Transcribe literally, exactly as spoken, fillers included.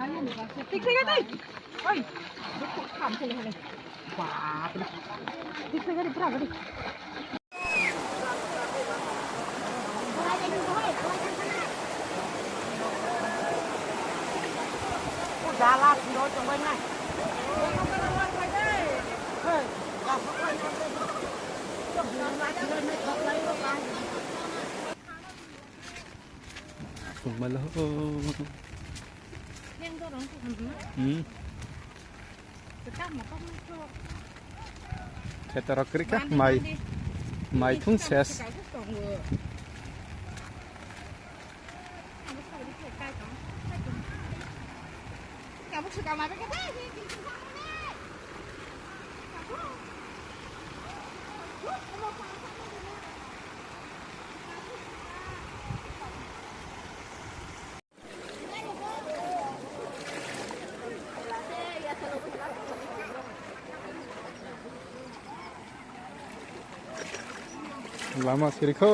Tik thik thik. Oi. Kam se le. Bap re. Tik thik thik pura gari. Jala phiro chongbai nai. Hey. Tongmalo. Hmm. Khetorok kwrwi kha mai, mai thung ses. Lama sirikho.